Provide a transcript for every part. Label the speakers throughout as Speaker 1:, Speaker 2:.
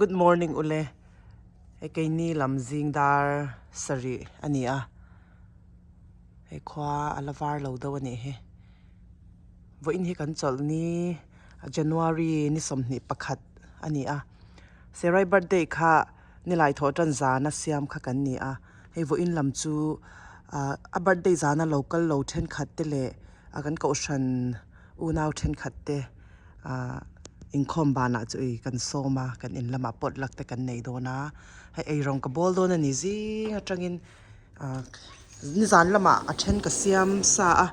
Speaker 1: Good morning ule hei keini lam zing dar sarih a ni a hei khua a la var lo deuh a nih hi vawiin hi kan chawlh ni January ni 21 a ni a Serai birthday kha nilai thawh tan zana siam kha kan ni a hei vawiin lam chu ah a birthday zana lo kal lo thenkhat te leh a kan kohhran unau thenkhat te ah inkhawm banah chu ei kan sawm a kan in lamah pawt lak te kan nei dawn a hei eirawng ka bawl dawn a ni zing atangin ah nizan lamah a then ka siam sa a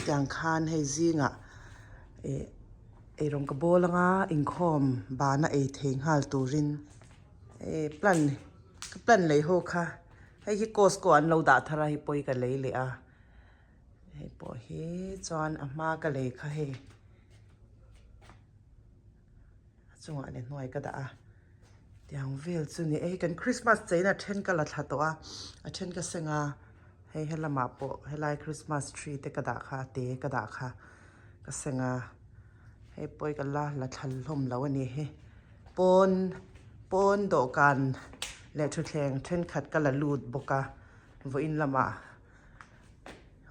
Speaker 1: tiang khan hei zingah ih eirawng ka bawl anga inkhawm bana ei thei nghal turin ih plan ka plan lei ho kha hei hi costco an lo dah thar a hei pawh hi ka lei leh a. Hei pawh hi chuan a hma ka lei kha hei a chungah leh hnuai ka dah a tiang vel chu ni e kan Christmas cheina then ka la thla tawh a a then ka seng a hei helamah pawh helai Christmas tree te ka dah kha a te ka dah kha ka seng a hei pawh hi ka la la thla hlawm lo a ni hi pawn pawn dawhkan leh thutthleng thenkhat ka la lut bawk a vawiin lamah.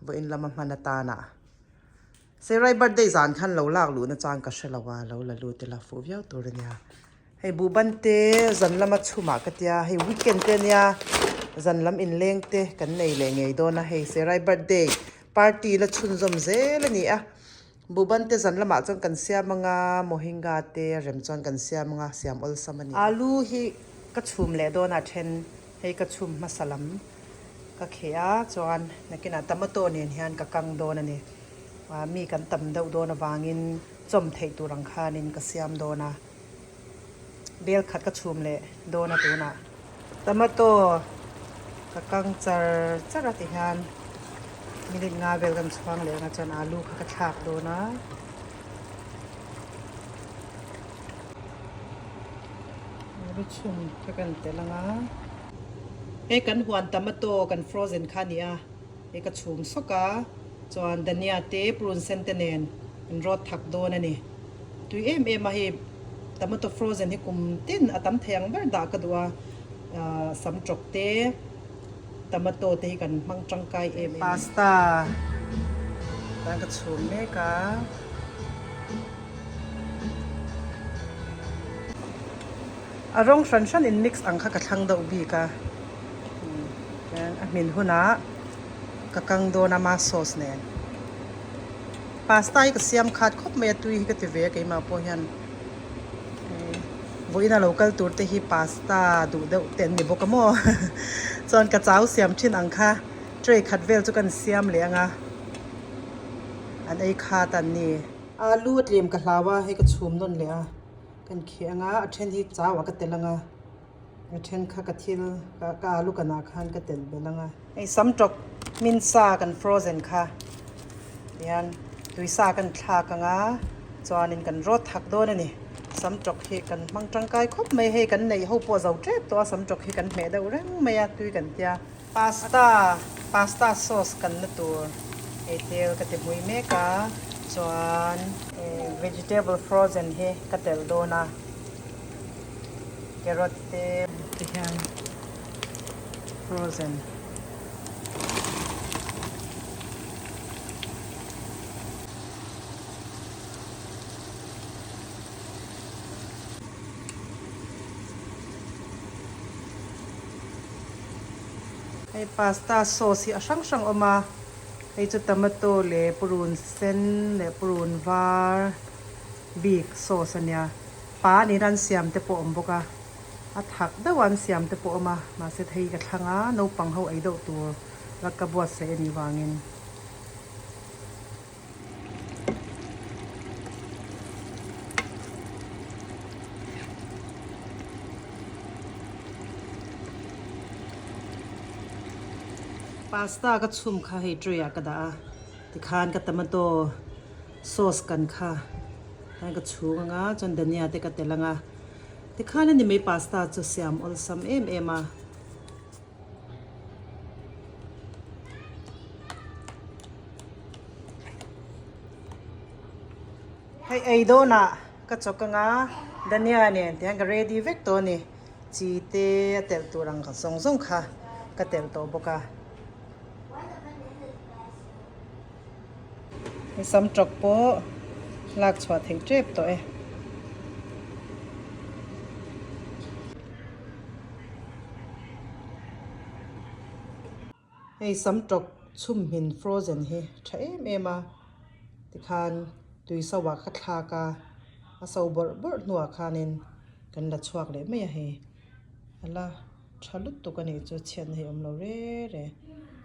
Speaker 1: Vawiin lama hman atana Serai birthday zan khan lo lak luhna chang ka hre lo a, lo la lut ila fuh viau tur a nia. Hei buhban te zan lama chhumah ka tia, hei weekend te ania zan lam inleng te kan nei leh ngei dawn a, hei Serai birthday party la chhunzawm zel a ni a. Buhban te zan lamah chuan kan siam anga, mohinga te rem chuan kan siam anga, siam awlsam a ni. Alu hi ka chhum leh dawn a then, hei ka chhum hmasa lam. Ka kheh a, chuan nakinah tomato nen hian ka kang dawn a ni. Mi kan tam deuh dawn avangin chawm theih tur ang khanin ka siam dawn a. Bel khat ka chhum leh dawn a tunah. Tomato ka kang char char a tihian minute nga vel kan chhuang leh ang a chuan alu kha ka thlak dawn a. Alu chhum kha kan telh ang a. Hei kan huan tomato kan frozen kha a ni a, hei ka chhum sawk a, chuan dhania te prune sen te nen an rawt thak dawn a ni. Tui em em a hei tomato frozen hi kum tin a tam thei ang ber dah ka duh a, sam tawk te tomato te hi kan hmang tangkai em em. Pasta tan ka chhum mek a. A rawng hran hran in mix ang kha ka thlang deuh bik a chuan a hmin hunah ka kang dawn a ma sauce nen pasta hi ka siam khat khawp mai a tui hi ka ti ve a keimah pawh hian vawiin a lo kal tur te hi pasta duh deuh te an ni bawk a maw chuan ka chau siam thin ang kha tray khat vel chu kan siam leh ang a an ei khat an ni. Alu a tlem ka hlau a hei ka chhum nawn leh a. Kan kheh anga a then hi chau ah ka telh anga a then kha ka thil ka alu kan ah khan ka telh belh anga. Hei samtawk hmin sa kan frozen kha tihian tui sa kan thlak anga chuanin kan rawt thak dawn a ni. Samtawk hi kan hmang tangkai khawp mai hei kan neih ho pawh a zo tep tawh a samtawk hi kan hmeh deuh reng mai a tui kan tia. Pasta pasta sauce kan la tur ei tel ka ti hmui mek a chuan vegetable frozen hi ka telh dawn a carrot te tihian frozen. Hei pasta sauce hi a hrang hrang awm a, hei chu tomato leh purun sen leh purun var bik sauce a nia, pa niin an siam te pawh a awm bawk a, a thak deuh a an siam te pawh a awm a, mahse thei ka thlang a, naupang ho ei deuh tur la ka buatsaih a nih vangin. Pasta ka chhum kha hei tray ah ka dah a tikhan ka tomato sauce kan kha khan ka chhung anga chuan dhania te ka telh anga tikhan ani mai pasta chu siam awlsam em em a. Hei ei dawnah Ka chawk anga Dania nen tihian ka ready vek tawh a ni. Chi te a telh tur ang zawng zawng kha ka telh tawh bawk a. Hei sam tawk pawh lak chhuah theih tep tawh e. Hei sam tawk chhum hmin frozen hi tha em em a tikhan tui so ah ka thlak a a so bawrh bawrh hnuah khanin kan la chhuak leh mai a hei a la tha lutuk a nih chu chhiatna hi a awm lo re re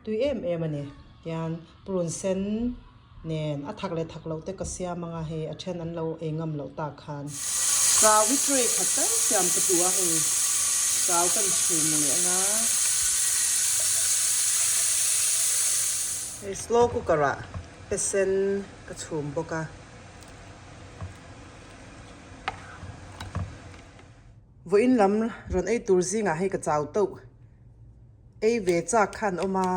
Speaker 1: tui em em a ni tian purun sen nen a thak leh thak loh te ka siam anga hei a then an lo ei ngam loh tak khan. Chau hi tray khat tal siam ka duh a hei chau kan chhum leh anga. Hei slow cooker ah pesen ka chhum bawk a. Vawiin lam rawn ei tur zingah hei ka chau tauh ei ve chak khan awm a.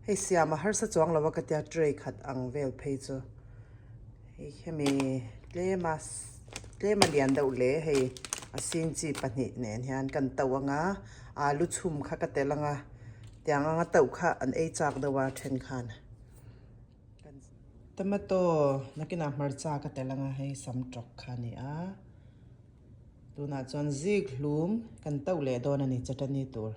Speaker 1: Hei siam a harsa chuang lo a ka tia tray khat ang vel phei chu hei hemi tlema tlema lian deuh leh hei a sin chi pahnih nen hian kan tauh anga alu chhum kha ka tel anga tiang anga tauh kha an ei chak deuh a then khan tomato nakinah hmarcha ka tel anga hei sam tawk kha a ni a tunah chuan zik hlum kan tauh leh dawn a ni chutani tur.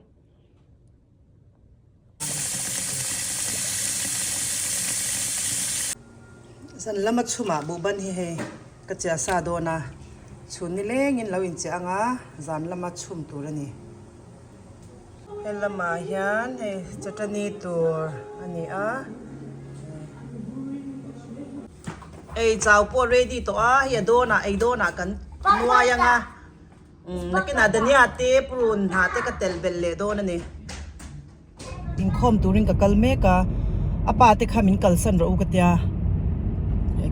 Speaker 1: Zan lama chhumah buhban hi hei ka chiah sa dawn a, chhun ni lengin lo inchiah ang a, zan lama chhum tur a ni. He lamah hian hei chutani tur a ni a. Ei chau pawh ready tawh a, hei a dawnah ei dawnah kan nuai ang a. Nakinah Dania te purun hnah te ka telh belh leh dawn a ni. Inkhawm turin ka kal mek a, a pa te kha min kalsan rawh u ka tia,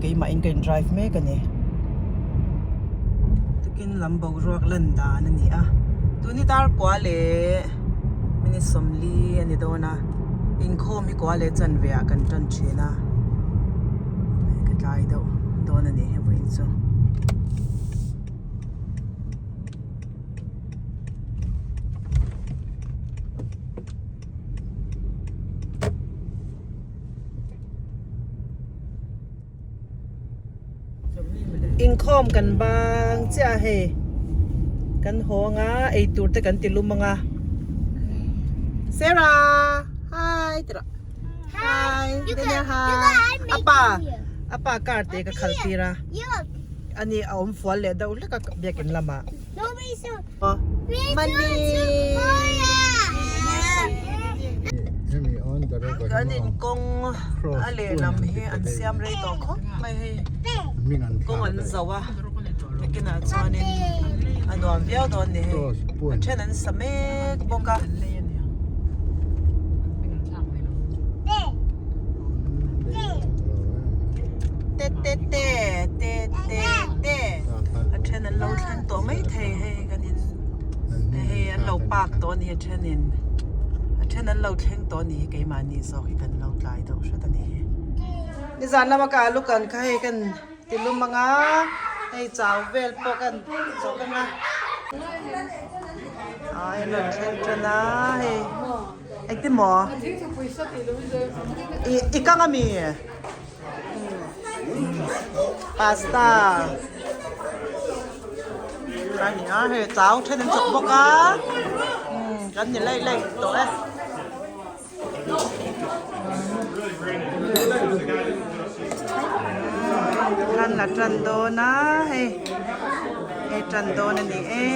Speaker 1: keimah in ka in drive mek a ni. Tukin lam boruak lan dan a ni a, tuni dar kua leh minute sawmli a ni dawn a, inkhawm hi kua leh chanve ah kan tan thin a, ka tlai deuh dawn a ni he vawiin chu. Inkhawm kan bang chiah a hei kan haw anga eitur te kan ti lum anga Sarah hi ti rawh hi Daniel hi apa apa car te ka khalh tir a. Ani a awm fual leh deuh hlek a biakin lamah. Money. Kan in kawng a lehlam hi an siam rei tawh khawp mai hei kawng an zo a nakinah chuanin a nuam viau dawn ni hei a then an sa mek bawk a. Te te te te te te a then an lo thleng tawh mai thei hei kan in hei an lo park tawh a ni a then in a then an lo thleng tawh a ni hi keimahni zawk hi kan lo tlai deuh hret a ni hi nizan lama ka alu kan kha hei kan ti lum anga hei chau vel pawh kan chawk anga a hei an rawn thleng tan a hei. Engtin maw? I i kang ami? Pasta. Ka ni a hei chau then an chawk bawk a. Kan ni laih laih tawh e. Kan la tan dawn a hei. Hei tan dawn a ni e.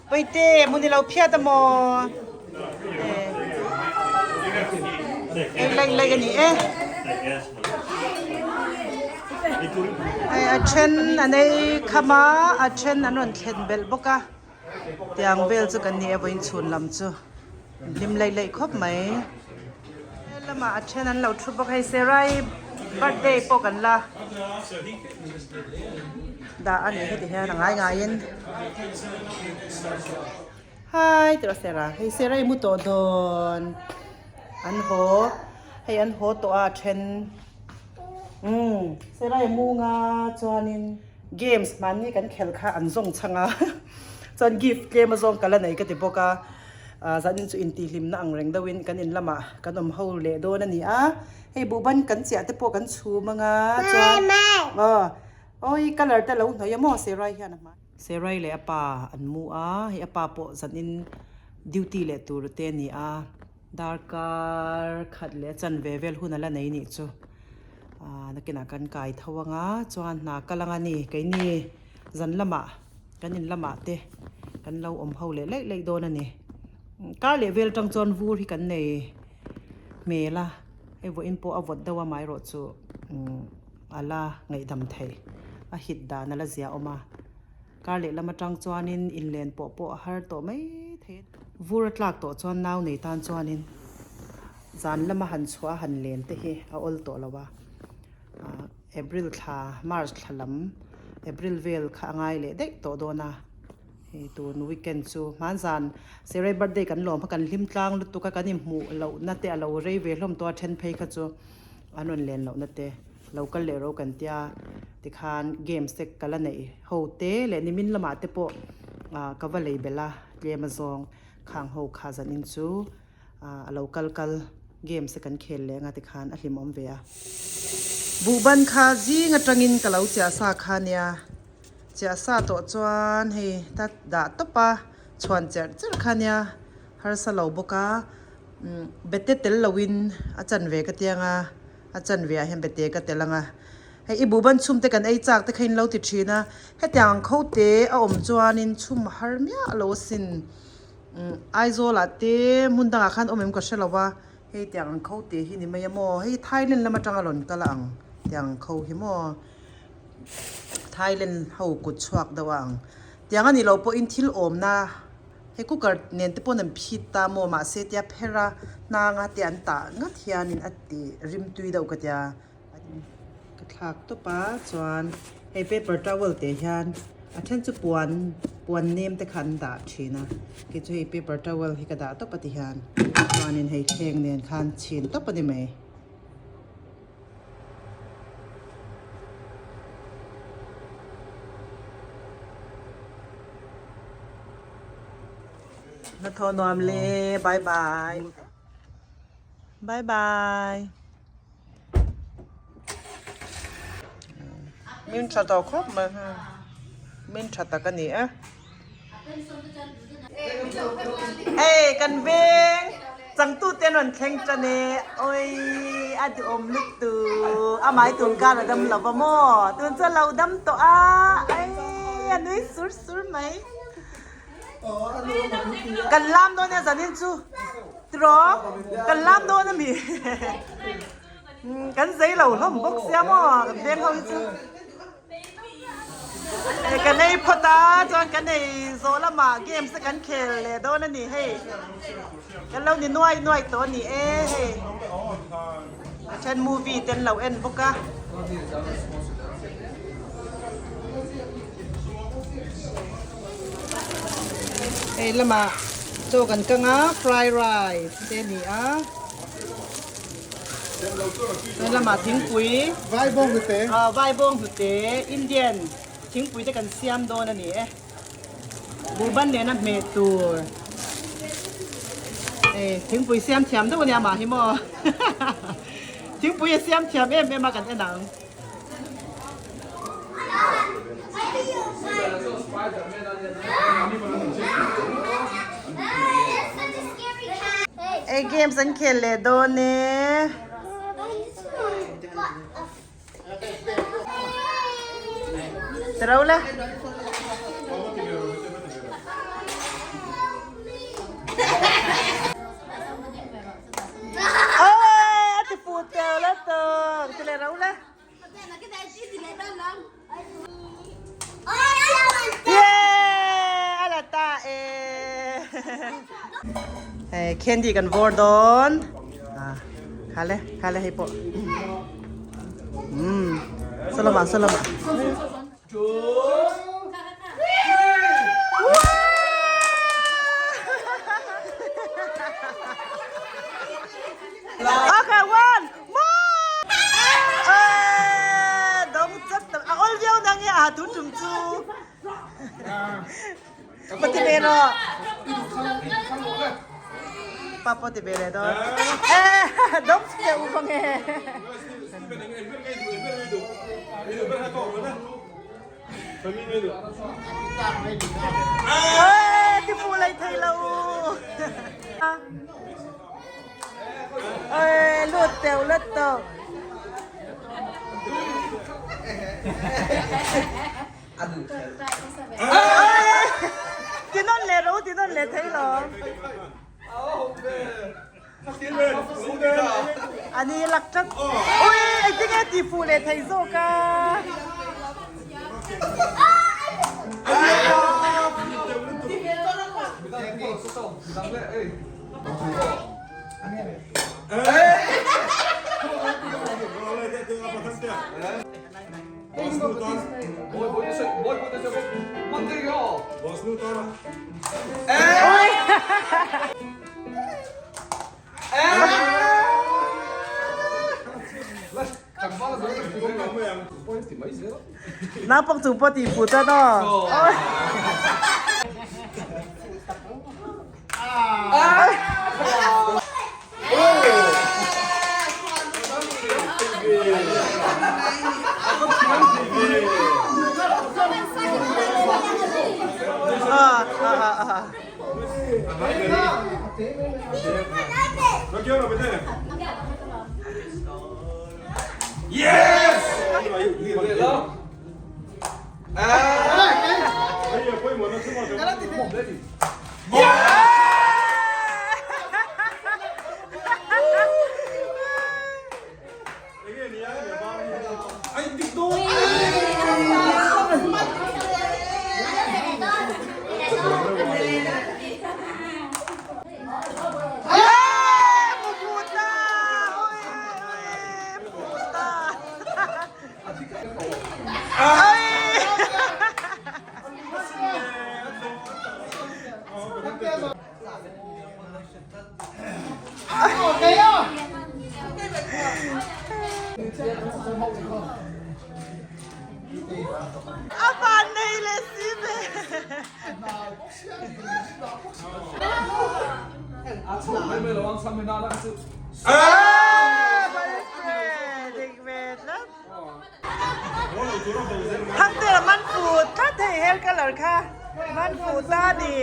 Speaker 1: Paite hmun i lo phiat a maw? Ei laih laih a ni e. Hei a then an ei kham a, a then an rawn thlen belh bawk a. Tiang vel chu kan ni e vawiin chhun lam chu hlim laih laih khawp mai. He lamah a then an lo thu bawk hei Serai Birthday pawh kan la dah a ni heti hian a ngai ngaiin. Hi tih a Sarah hei Sarah i mu tawh dawn an haw hei an haw tawh a then umm Sarah i mu nga chuanin games hmanni kan khel kha an zawng chhang a chuan gift tlem a zawng ka la nei ka ti bawk a. Ah zanin chu intihhlimna ang reng deuhin kan in lamah kan awm ho leh dawn a ni a, hei buhban kan chiah te pawh kan chhum anga chuan aw awi colour te lo hnawih a maw Serai hian a hmai. Serai leh a pa an mu a, hei a pa pawh zanin duty leh tur te a ni a, darkar khat leh a chanve vel hun a la nei nih chu ah nakinah kan kai tho anga chuan hna kal anga ni keini zan lamah. Kan in lamah te kan lo awm ho leh laih laih dawn a ni. Kar leh vel tang chuan vur hi kan nei hmel a, hei vawiin pawh a vawt deuh a amaherawh chu a la ngaihdam theih a hit dan a la zia awm a. Kar leh lam atang chuanin inlen pawh pawh a har tawh mai thei a. Vur a tlak tawh chuan nau nei tan chuanin zan lama han chhuah a han len te hi a awl tawh lo a. April thla, March thla lam, April vel kha a ngai leh daih tawh dawn a, hei tun weekend chu hmanzan Serei birthday kan lawm kha kan hlim tlang lutuk a, kan inhmuh lohna te a lo rei ve hlawm tawh a, then phei kha chu an rawn len lohna te lo kal leh ro kan tia tikhan games te ka la neih ho te leh nimin lamah te pawh ah ka va lei belh a tlem azawng khang ho kha zanin chu. A lo kal kal games te kan khel leh anga tikhan a hlimawm ve a. Buhban kha zing atangin ka lo chiah sa kha nia. Chiah sa tawh chuan hei ta dah tawp a chhuan cherh cherh kha nia harsa lo bawk a. Bete tel loin a chanve ka ti anga a chanve ah hian bete ka tel anga. Hei i buhban chhum te kan ei chak te kha in lo ti thin a. Hetiang ang kho te a awm chuanin chhum har miah lo asin. Aizawl ah te hmun dangah khan awm em ka hre lo va, hei tiang ang kho te hi ni mai a maw, hei Thailand lam atanga rawn kal a ang tiang ang kho hi maw, Thailand ho kut chhuak deuh a ang, tiang a nih loh pawhin thil awmna hei cooker nen te pawn an phit ta maw mahse tia pher a hnanga te an tah ngat hianin a ti rimtui deuh ka tia. Ka thlak tawp a chuan hei paper towel teh hian a then chu puan puan nem te kha an dah thin a kei chu hei paper towel hi ka dah tawp a ti hian chuanin hei thleng nen khan chhin tawp a ni mai. Hnathawh nuam le bye bye bye bye. Min tha tawh khawp mai ha min tha tak a ni e hei kan veng changtu te an rawn thleng tan e awi a duhawm lutuk a hmai tun kar a dam lo va maw tun chu a lo dam tawh a ei a nui sur sur mai kan lam dawn nia zanin chu. Tiraw? Kan lam dawn a mi? Kan zei lo hlawm bawk sia maw kan veng ho hi chu. Kan ei phawt a chuan kan ei zawh lamah games te kan khel leh dawn a ni hei. Kan lo ni nuai nuai tawh a ni e hei. A then movie te an lo en bawk a. Hei lamah chaw kan kang a fry rice te a ni a hei lamah thingpui
Speaker 2: Vaibawng hnute
Speaker 1: ah vaibawng hnute Indian thingpui te kan siam dawn a ni e buhban nena hmeh tur hei thingpui siam thiam deuh a nia mah hi maw thingpui a siam thiam em em a kan en ang. Hei games an khel leh dawn e. Tiro la. Ôi, a ti fu teo la tawk. Ti le ro la. Yeah, a la ta e. Hey, candy kan vor dawn. Ah, khale, khale hei pawh. Umm saw lamah saw lamah. Okay, one more. Eh, dong chat a ol viau na nge a tun tum chu. Pa ti ve lo. Pa pa ti ve le do. Eh, dong te u pa nge. Eh, ti fu lai thei lo. Eh, lut teu lut teu. Ti non le ro ti non le thei lo. Ani lak tlat. Ui, engtin nge ti fuh leh thei zawk a. Naupang chung pawh tih fuh chuan aw. A van nei leh si ve. Thangte man fu tlat thei hair color kha man fu ta ni.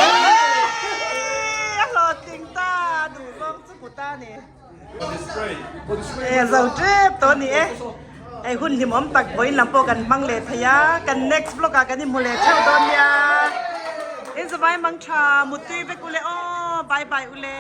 Speaker 1: A hlawhtling ta duh zawng chu hmu ta ni. E zo tep tawh ni e. Hei hun hlimawm tak vawiin lam pawh kan hmang leh thei a, kan next vlog ah kan inhmu leh theuh dawn nia. In zavai mang tha, muttui vek ule aw, bye bye ule.